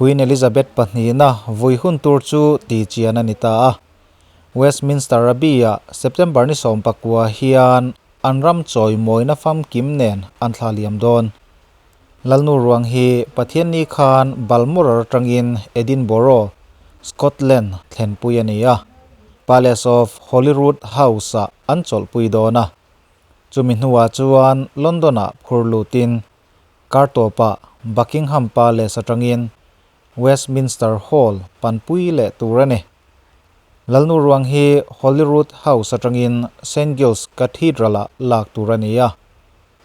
Queen Elizabeth pahnihna vui hun tur chu tihchian a ni ta a. Westminster Abbey-ah September ni 19 hian an ram chawimawina famkim nen an thla liam dawn. Lalnu ruang hi Pathianni khan Balmoral atangin Edinburgh, Scotland thlenpui a ni a, Palace of Holyrood House-ah an chawlhpui dawn a. Chumi hnuah chuan London-ah phur lutin Kartawpah Buckingham Palace atangin Westminster Hall panpui leh tur a ni. Lalnu ruang hi Holyrood House atangin Saint Giles Cathedral-ah lak tur a ni a.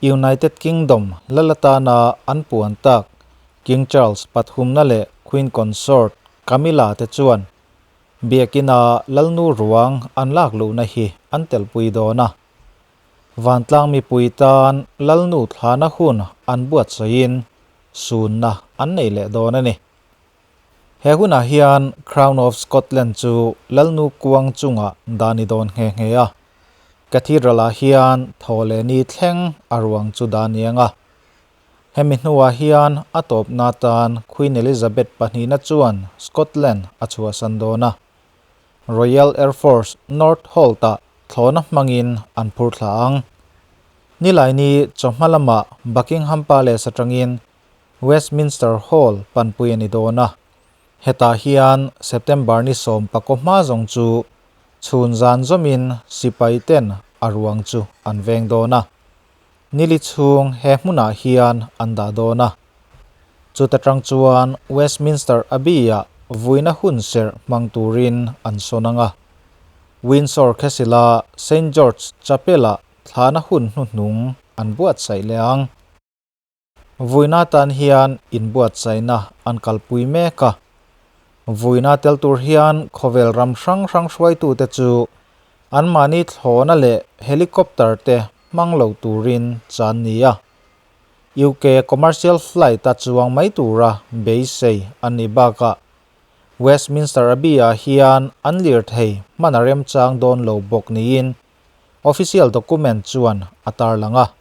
United Kingdom lal atana an puan tak King Charles pathumna leh Queen Consort Camilla te chuan biakina Lalnu ruang an lak luhna hi an telpui dawn a. Vantlang mipui tan Lalnu thlana hun an buatsawiin sunna an nei leh dawn a ni. He hunah hian Crown of Scotland chu Lalnu kuang chungah dah ni dawn nghe nghe a. Cathedral-ah hian thaw leh ni thleng a ruang chu dah niang a. Hemi hnuah hian a tawpna tan Queen Elizabeth pahnihna chuan Scotland a chhuahsan dawn a. Royal Air Force Northolt-ah thlawhna hmangin an phur thla ang. Nilaini chawhma lamah Buckingham Palace atangin Westminster Hall panpui a ni dawn a. Hetah hian September ni 19 hma zawng chu chhun zan zawmin sipai ten a ruang chu an veng dawn a. Nili chhung he hmunah hian an dah dawn a. Chuta tang chuan Westminster Abbey-ah vuina hun serh hmang turin an sawn ang a. Windsor Castle-a Saint George Chapel-ah thlana hun hnuhnung an buatsaih leh ang. Vuina tan hian inbuatsaihna an kalpui mek a. Vuina tel tur hian khawvel ram hrang hrang hruaitute chu anmahni thlawhna leh helicopter te hmang lo turin chan ni a. UK commercial flight a chuang mai tura beisei a nih bakah Westminster Abbey-ah hian an lirthei hman a remchang dawn lo bawk niin official document chuan a tarlang a.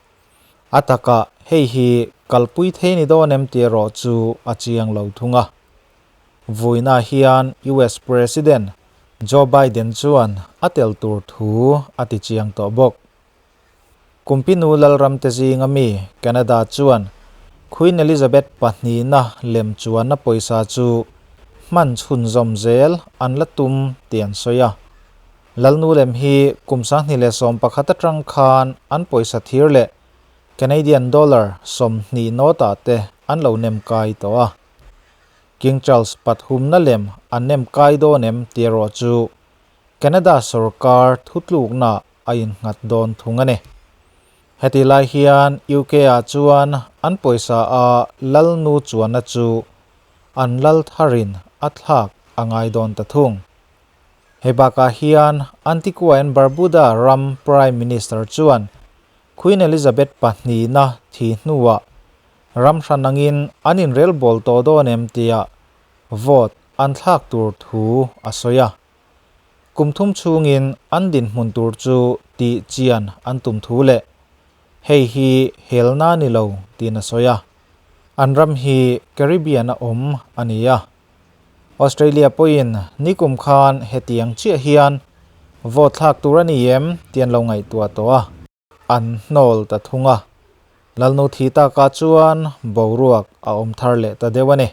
A takah hei hi kalpui thei ni dawn em tih erawh chu a chiang lo thung a. Vuina hian US President Joe Biden chuan a tel tur thu a ti chiang tawh bawk. Kumpinu Lalramte zinga mi Canada chuan Queen Elizabeth pahnihna lem chuanna pawisa chu hman chhunzawm zel an la tum tih an sawi a. Lalnu lem hi kum 2011 atang khan an pawisa thir leh Canadian dollar 20 note ah te an lo nem kai tawh a. King Charles pathumna lem an nem kai dawn em tih erawh chu Canada sorkar thutlukna a innghat dawn thung a ni. Heti lai hian UK-ah chuan an pawisa a Lalnu chuanna chu an lal tharin a thlak a ngai dawn ta thung. Hei bakah hian Antigua and Barbuda ram Prime Minister chuan Queen Elizabeth pahnihna thi hnuah ram hran angin an inrelbawl tawh dawn em tia vote an thlak tur thu a sawi a. Kum thum chhungin an dinhmun tur chu tih chian an tum thu leh hei hi helna ni lo tiin a sawi a. An ram hi Caribbean a awm a ni a. Australia pawhin nikum khan hetiang chiah hian vote thlak tur a ni em tih an lo ngaihtuah tawh a. An hnawl ta thung a. Lalnu thi takah chuan boruak a awm thar leh ta deuh a ni.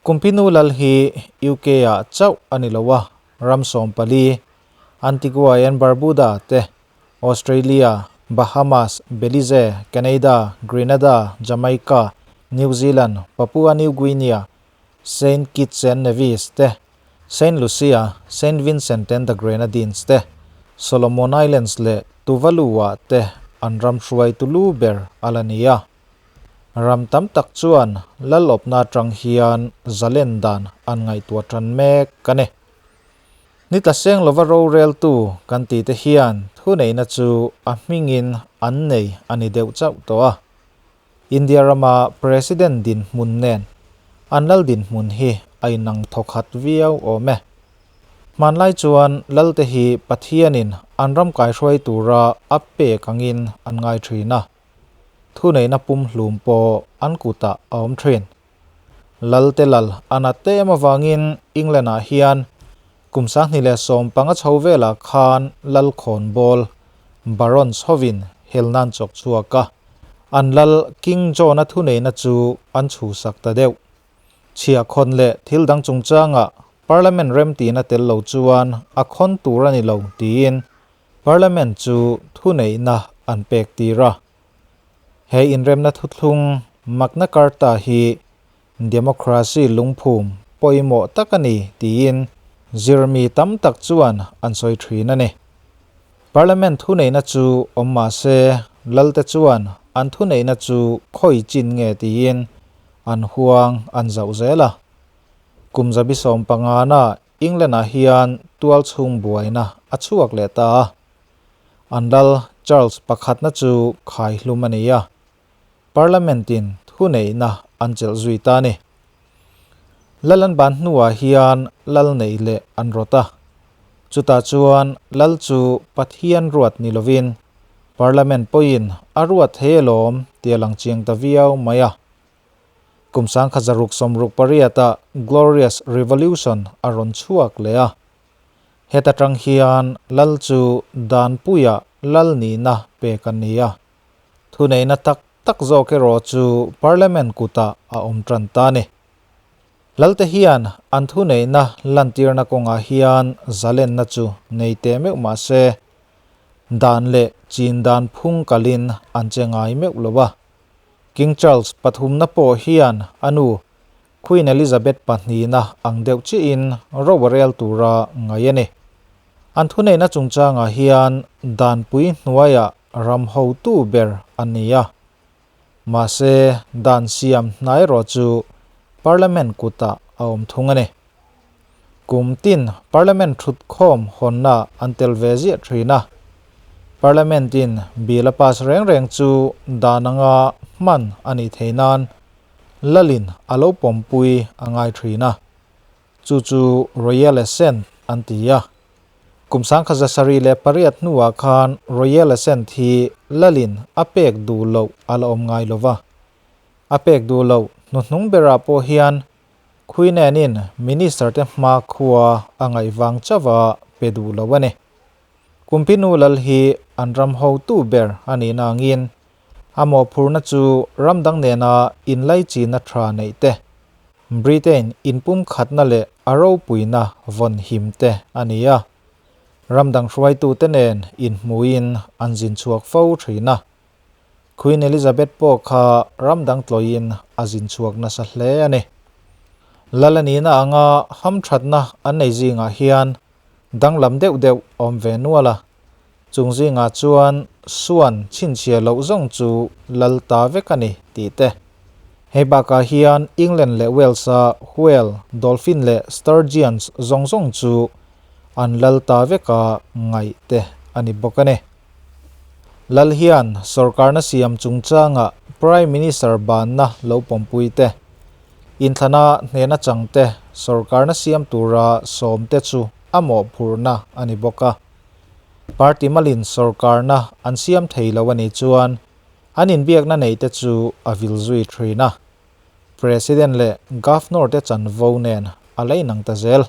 Kumpinu lal hi UK-ah chauh a ni lo a, ram 14, Antigua and Barbuda te, Australia, Bahamas, Belize, Canada, Grenada, Jamaica, New Zealand, Papua New Guinea, Saint Kitts and Nevis te, Saint Lucia, Saint Vincent and the Grenadines te, Solomon Islands leh Tuvalu-ah te an ram hruaitu lu ber a la ni a. Ram tam tak chuan lalawpna atang hian zalen dan an ngaihtuah tan mek a ni. Ni tla seng lova roreltu kan tih te hian thuneihna chu a hmingin an nei a ni deuh chauh tawh a. India rama President dinhmun nen an lal dinhmun hi a inang thawkhat viau awm e. Hmanlai chuan lalte hi Pathianin an ram kaihruai tura a pek angin an ngai thin a. Thuneihna pumhlum pawh an kutah a awm thin. Lalte lal a nat em avangin England-ah hian kum 2015 chho velah khan lal khawnbawl Barons hovin helna an chawk chhuak a, an lal King John-a thuneihna chu an chhuhsak ta deuh. Chhiahkhawn leh thil dang chungchangah Parliament remtihna tel lo chuan a khawn tur a ni lo tiin Parliament chu thuneihna an pek tir a. He inremna thuthlung Magna Carta hi democracy lungphum pawimawh tak a ni tiin zirmi tam tak chuan an sawi thin a ni. Parliament thuneihna chu awm mah se Lalte chuan an thuneihna chu khawi chin nge tiin an huang an zauh zel a. Kum zabi sawmpangana England-ah hian tual chhung buaina a chhuak leh ta a. An lal Charles pakhatna chu khaihlum a ni a, Parliament-in thuneihna an chelh zui ta a ni. Lal an ban hnuah hian lal neih leh an rawt a. Chutah chuan lal chu Pathian ruat ni lovin Parliament pawhin a ruat thei alawm tih a lang chiang ta viau mai a. Kum 1668-ah Glorious Revolution a rawn chhuak leh a. Heta tang hian lal chu Danpuia lal nihna pek a ni a. Thuneihna tak tak zawk erawh chu Parliament kutah a awm tan ta a ni. Lalte hian an thuneihna lantirna kawngah hian zalenna chu nei teh meuh mah se, dan leh chin dan phung kalin an che ngai meuh lo a. King Charles pathumna pawh hian a nu Queen Elizabeth pahnihna ang deuh chiahin ro a rel tura ngaih a ni. An thuneihna chungchangah hian danpui hnuaiah ram hotu ber a ni a. Mahse, dan siam hna erawh chu Parliament kutah a awm thung a ni. Kum tin Parliament thutkhawm hawnna an tel ve ziah thin a. Parliament-in bill a pass reng reng chu dan anga hman a nih theih nan lalin a lo pawmpui a ngai thin a. Chu chu Royal Assent an ti a. Kum 1708 hnuah khan Royal Assent hi lalin a pek duh loh a la awm ngai lo va. A pek duh loh hnuhnung berah pawh hian Queen Anne-in Minister te hma khua a ngaih vang chauh a pe duh lo a ni. Kumpinu lal hi an ram hotu ber a nih na angin a mawhphurhna chu ram dang nena inlaichina tha neih te, Britain inpumkhatna leh a ropuina vawn him te a ni a. Ram dang hruaitute nen inhmuin an zin chhuak fo thin a. Queen Elizabeth pawh kha ram dang tlawiin a zin chhuak nasa hle a ni. Lal a nihna anga hamthatna an nei zingah hian danglam deuh deuh awm ve nual a, chung zingah chuan suan chhinchhiah loh zawng chu lal ta vek a ni tih te. Hei bakah hian England leh Wales-a whale, dolphin leh sturgeons zawng zawng chu an lal ta veka ngaih te a ni bawk a ni. Lal hian sorkarna siam chungchanga Prime Minister banna lo pawmpui te, inthlana hnena chang te sorkarna siam tura sawm te chu a mawhphurhna a ni bawk a. Party malin sorkarna an siam thei lo a nih chuan an inbiakna neih te chu a vil zui thin a. President leh Governor te chanvo nen a la inang ta zel.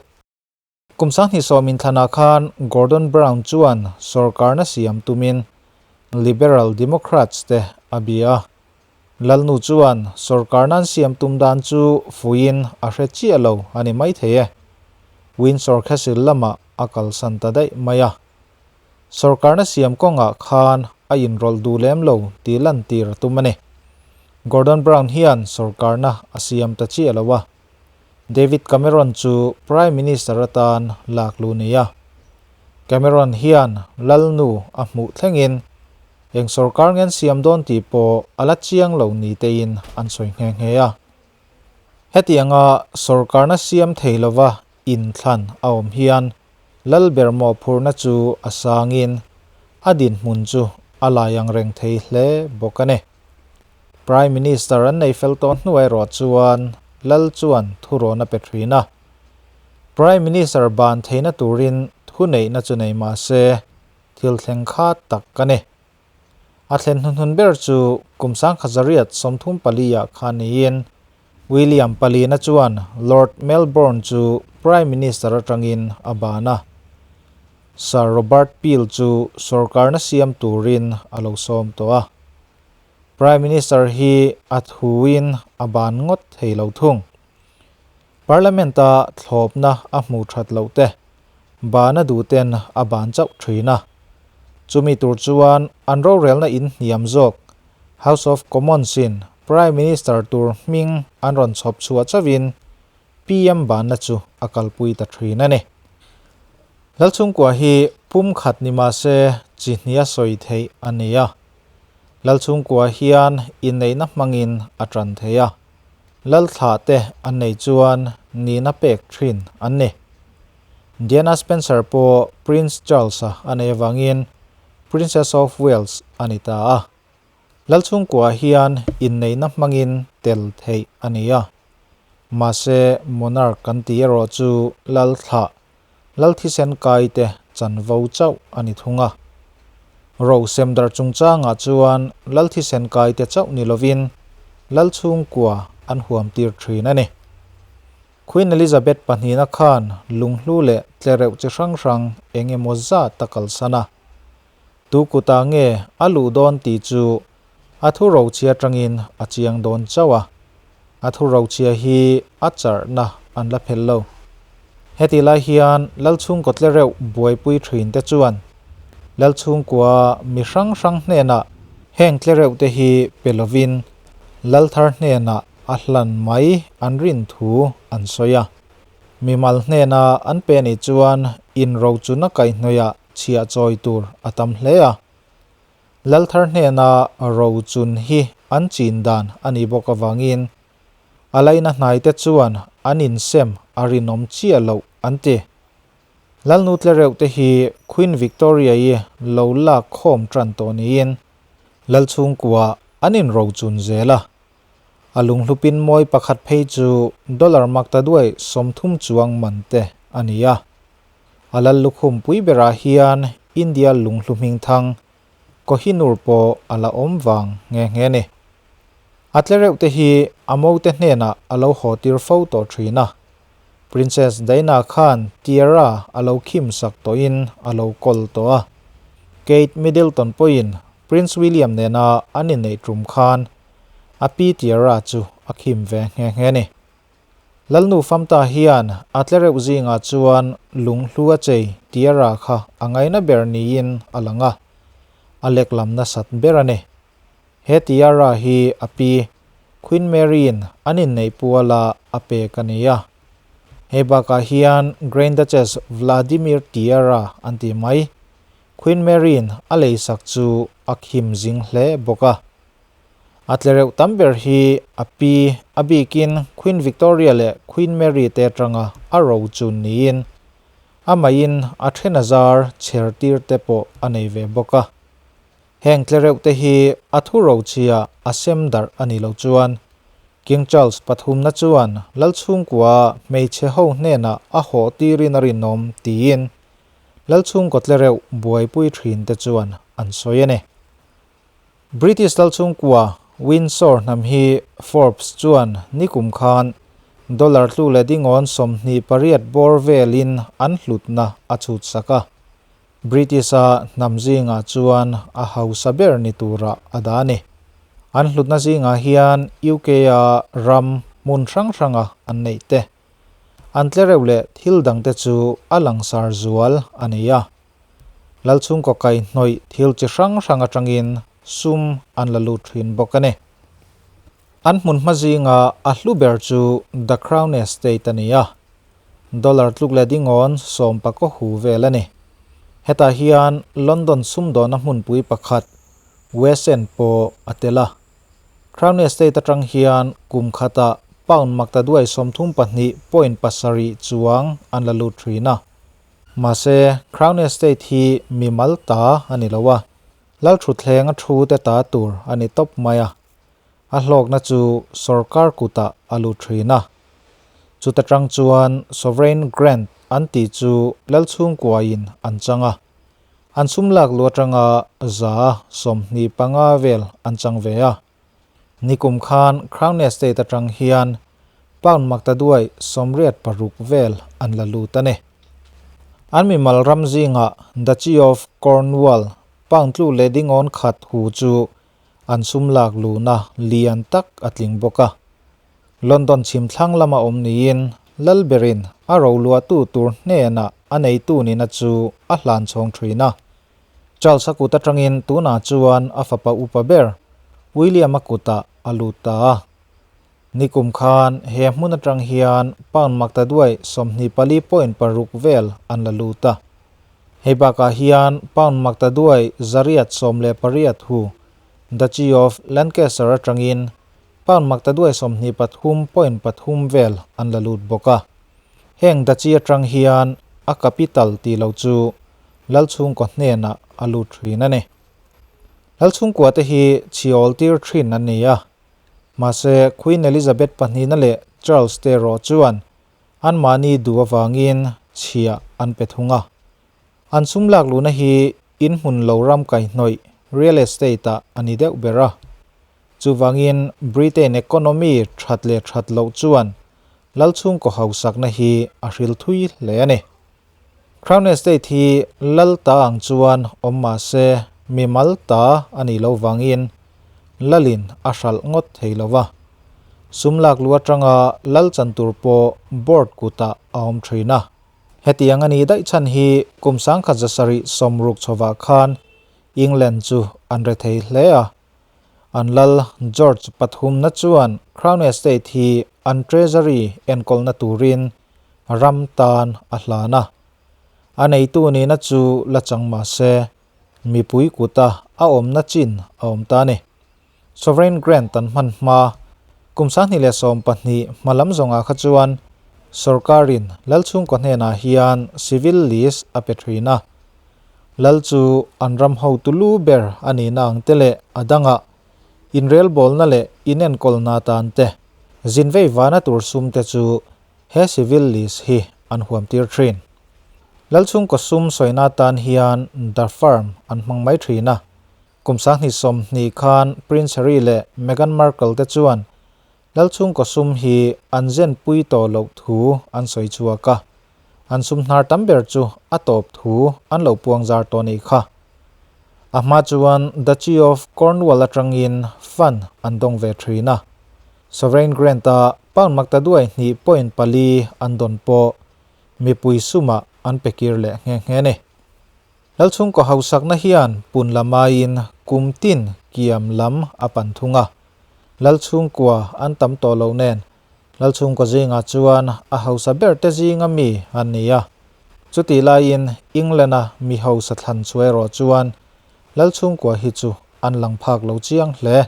Kum 2010 inthlanah khan Gordon Brown chuan sorkarna siam tumin Liberal Democrats te a bia a. Lalnu chuan sorkarna an siam tum dan chu fuiin a hre chiah lo a ni maithei e. Windsor Castle lamah a kalsan ta daih mai a. Sorkarna siam kawngah khan a inrawlh duh lem lo tih lantir a tum a ni. Gordon Brown hian sorkarna a siam ta chiah lo a. David Cameron chu Prime Minister atan lak lu ni a. Cameron hian Lalnu a hmuh thlengin eng sorkar ngen siam dawn tih pawh a la chiang lo ni tein an sawi nghe nghe a. Hetianga sorkarna siam thei lova inthlan a awm hian Lalber mawhphurhna chu a sangin a dinhmun chu a lai ang reng thei hle bawk a ni. Prime Minister an nei fel tawh hnuai erawh chuan Lal chuan thurawn a pe thin a. Prime Minister ban theihna turin thuneihna chu nei mah se thil thleng kha tak a ni. A thlen hnuhnun ber chu kum 1934 ah khan niin. William palina chuan Lord Melbourne chu Prime Minister atangin a ban a. Sir Robert Peel chu sorkarna siam turin a lo sawm tawh a. Prime Minister hi a thuin a ban ngawt thei lo thung. Parliament-a thlawpna a hmuh that loh te, ban a duh ten a ban chauh thin a. Chumi tur chuan an rorelna in hniam zawk House of Commons-in Prime Minister tur hming an rawn chhawp chhuah chauhin PM banna chu a kalpui ta thin a ni. Lalchhungkua hi pumkhat ni mah se chi hnih a sawi theih a ni a. Lalchhungkua hian inneihna hmangin a tan thei a. Lalthlah te an nei chuan nihna pek thin an ni. Diana Spencer pawh Prince Charles-a a nei avangin Princess of Wales a ni ta a. Lalchhungkua hian inneihna hmangin tel theih a ni a. Mahse monarch kan tih erawh chu Lalthlah, Lalthisen kai te chanvo chauh a ni thung a. Ro semdarh chungchangah chuan Lalthisen kai te chauh ni lovin Lalchhungkua an huam tir thin a ni. Queen Elizabeth pahnihna khan lunghlu leh tlereuh chi hrang hrang eng emaw zat a kalsan a. Tu kutah nge a luh dawn tih chu a thu rochhia atangin a chiang dawn chauh a, a thu rochhia hi a charhna an la phel lo. Heti lai hian Lalchhungkaw tlereuh buaipui thin te chuan Lalchhungkua mi hrang hrang hnenah heng tlereuh te hi pe lovin Lalthar hnenah a hlan mai an rin thu an sawi a. Mimal hnena an pe nih chuan inrochuna kaihhnawihah chhiah chawi tur a tam hle a. Lalthar hnena rochun hi an chin dan a nih bawk avangin a laina hnaite chuan an insem a rinawm chiah loh an ti. Lalnu tlereuh te hi Queen Victoria-i lo lak khawm tan tawh niin Lalchhungkua an inrochun zel a. A lunghlupin mawi pakhat phei chu dollar maktaduai 30 chuang man te a ni a. A lal lukhum pui berah hian India lunghlu hmingthang Kohinoor pawh a la awm vang nghe nghe a ni. A tlereuh te hi a mote hnenah a lo haw tir fo tawh thin a. Princess Diana khan tiara a lo khim sak tawhin a lo kawl tawh a. Kate Middleton pawhin Prince William nena an inneih tum khan a pi tiara chu a khim ve nghe nghe a ni. Lalnu Famta hian a tlereuh zingah chuan lunghlu a chei tiara kha a ngaina ber niin a lang a, a leklam nasat ber a ni. He tiara hi a pi, Queen Mary-in an inneih puala a pek a ni a. Hei bakah hian Grand Duchess Vladimir tiara an ti mai, Queen Mary-in a leisak chu a khim zing hle bawk a. A tlereuh tam ber hi a pi, a bikin Queen Victoria leh Queen Mary te atanga a ro chun niin amahin a then a zar chher tir te pawh a nei ve bawk a. Heng tlereuh te hi a thu ro chhia a sem darh a nih loh chuan King Charles pathumna chuan Lalchhungkua hmeichhe ho hnenah a hawh tirin a rinawm tiin Lalchhungkaw tlereuh buaipui thin te chuan an sawi a ni. British Lalchhungkua Windsor hnam hi Forbes chuan nikum khan dollar tlu leh dingawn 28 bawr velin an hlutna a chhut sak a. British-a hnam zingah chuan a hausa ber ni turah a dah a ni. An hlutna zingah hian UK-a ram hmun hrang hranga an neih te, an tlereuh leh thil dangte chu a langsar zual a ni a. Lalchhungkaw kaihhnawih thil chi hrang hrang atangin sum an la lut thin bawk a ni. An hmun hma zinga a hlu ber chu The Crown Estate a ni a, dollar tluk leh dingawn sawmpakaw hu vel a ni. Hetah hian London sumdawna hmunpui pakhat West End pawh a tel a. Crown Estate atang hian kum khatah pound maktaduai 32.7 chuang an la lut thin a. Mahse, Crown Estate hi mimal ta a ni lo a, Lalthutthleng a thu te ta tur a ni tawp mai a. A hlawkna chu sorkar kutah a lut thin a. Chuta tang chuan Sovereign Grant an tih chu Lalchhungkuain an chang a. An sum lak lu atanga 25% vel an chang ve a. Nikum khan Crown Estate atang hian. pound maktaduai 86 vel an la lut a ni. An mimal ram zingah Duchy of Cornwall pound tlu leh dingawn khat hu chu an sum lak luhna lian tak a tling bawk a. London chhim thlang lama awm niin Lalberin a roluahtu tur hnenah a neitu nihna chu a hlan chhawng thin a. Charles a kut atangin tunah chuan a fapa upa ber William a kutah a lut ta a. Nikum khan he hmun atang hian pound maktaduai 24.6 vel an la lut a. Hei bakah hian pound maktaduai 818 hu Duchy of Lancaster atangin pound maktaduai 23.3 vel an la lut bawk a. Heng Duchy atang hian a capital tih lo chu Lalchhungkaw hnenah a lut thin a ni. Lalchhungkua te hi chhiawl tir thin an ni a. Mahse Queen Elizabeth pahnihna leh Charles te erawh chuan anmahni duh avangin chhiah an pe thung a. An sum lak luhna hi in hmun lo ram kaihhnawih, real estate, ah a ni deuh ber a. Chuvangin Britain economy that leh that loh chuan Lalchhungkaw hausakna hi a hril thui hle a ni. Crown Estate hi lal ta ang chuan awm mah se mimal ta a nih loh vangin lalin a hralh ngawt thei lo va. Sum lak lu atanga lal chan tur pawh board kutah a awm thin a. Hetiang a nih daih chhan hi kum 1760 chhovah khan England chu an re thei hle a. An lal George pathumna chuan Crown Estate hi an Treasury enkawlna turin ram tan a hlan a. A neitu nihna chu la chang mah se, mipui kuta a awmna chin a awm ta a ni. Sovereign Grant an hman hma kum 2012 hma lam zawngah kha chuan sorkarin Lalchhungkaw hnenah hian civil list a pe thin a. Lal chu an ram hotu lu ber a nihna ang te leh a dangah inrelbawlna leh inenkawlna atan te zin vei vana tur sum te chu he civil list hi an huam tir thin. Lalchhungkaw sum sawina atan hian The Firm an hmang mai thin a. Kum 2020 khan Prince Harry leh Meghan Markle te chuan Lalchhungkaw sum hi an zen pui tawh loh thu an sawi chhuak a, an sum hnar tam ber chu a tawp thu an lo puang zar tawh nih kha. A hma chuan Duchy of Cornwall atangin fund an dawng ve thin a, Sovereign Grant-a pound maktaduai 2.4 an dawn pawh mipui sumah an pe kir leh nghe nghe a ni. Lalchhungkaw hausakna hian pun lamaiin kum tin kiam lam a pan thung a. Lalchhungkua an tam tawh loh nen Lalchhungkaw zingah chuan a hausa ber te zinga mi an ni a. Chutih laiin England-a mi hausa thlan chu erawh chuan Lalchhungkua hi chu an lang phak lo chiang hle.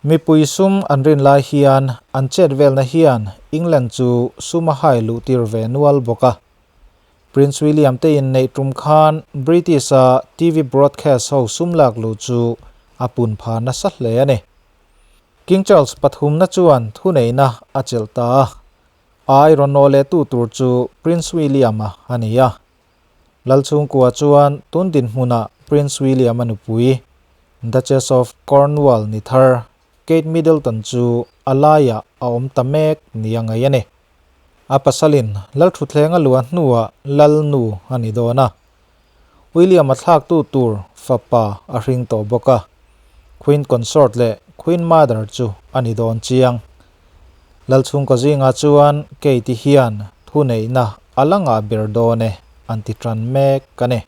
Mipui sum an rin lai hian an chet velna hian England chu sum a hai luh tir ve nual bawk a. Prince William te inneih tum khan British-a TV broadcast ho sum lak luh chu a pun pha nasa hle a ni. King Charles pathumna chuan thuneihna a chelh ta a, a rawn nawh leh tu tur chu Prince William-a a ni a. Lalchhungkua chuan tun dinhmunah Prince William-a nupui, Duchess of Cornwall ni thar Kate Middleton chu a laiah a awm ta mek nia ngaih a ni. A pasalin Lalthutthleng a luah hnuah Lal nu a ni dawn a. William a thlaktu tur fapa a hring tawh bawk a. Queen Consort leh Queen Mother chu a ni dawn chiang. Lalchhungkaw zingah chuan Kate-i hian thuneihna a la ngah ber dawn e an ti tan mek a ni.